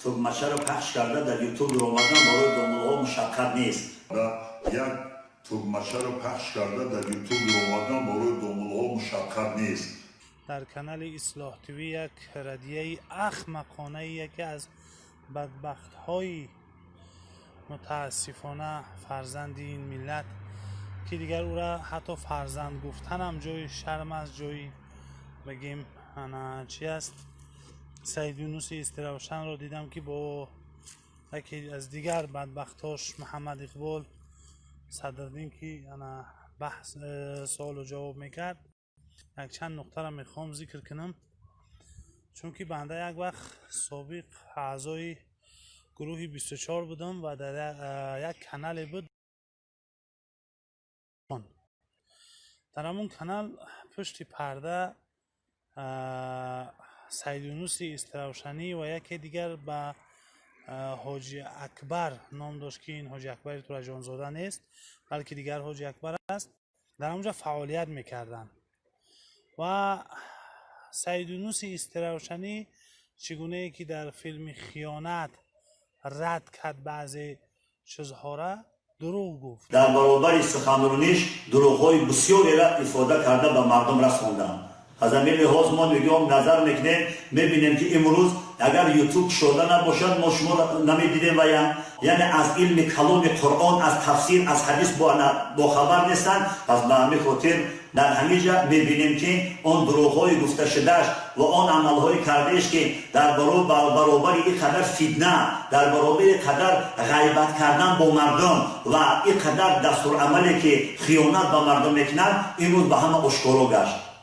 Тугмачаро пахш карда, дар Ютуб омадан барои домуллоҳо мушаққат нест. Як тугмачаро пахш карда, дар Ютуб омадан барои домуллоҳо мушаққат нест. Дар канали Ислоҳ ТВ як радияи ахмақонаи яке аз бадбахтҳои, мутаассифона, фарзанди ин миллат, ки дигар ӯра ҳатто фарзанд гуфтанам ҷои шарм аст, ҷои бигем ана чи аст, Саид Юнуси Истиравшанро дидам, ки бо яке аз дигар бадбахтош, Муҳаммад Иқбол Садриддин, ки ана баҳс, суолу ҷавоб мекард. Якчанд нуқтаро мехоҳам зикр кунам, чунки банда як вақт собиқ аъзои гурӯҳи 24 будам ва дар як канале буд. Дар ҳамон канал пушти парда Саид Юнуси Истиравшанӣ ва яке дигар ба Ҳоҷи Акбар ном дошт, ки ин Ҳоҷи Акбари Тураҷонзода нест, балки дигар Ҳоҷи Акбар аст, дар ҳамонҷо фаъолият мекарданд. Ва Саид Юнуси Истиравшанӣ, чӣ гунае ки дар филми «Хиёнат» рад кард баъзе чизҳора, дурӯғ гуфт. Дар баробари суханрониш дурӯғҳои бисёреро ифода карда, ба мардум расонданд. Аз ҳамин лиҳоз мо нигоҳ назар мекунем, мебинем, ки имрӯз агар Ютуб кушода набошад, мо шуморо намедидем. Ва яъне аз илми каломи Қуръон, аз тафсир, аз ҳадис бохабар нестанд. Пас ба ҳамин хотир дар ҳамин ҷа мебинем, ки он дурӯғҳои гуфташудааш ва он амалҳои кардаеш, ки дар баробари ин қадар фитна, дар баробари қадар ғайбат кардан бо мардум ва ин қадар дастурамале, ки хиёнат ба мардум мекунад, имрӯз ба ҳама ошкоро гашт.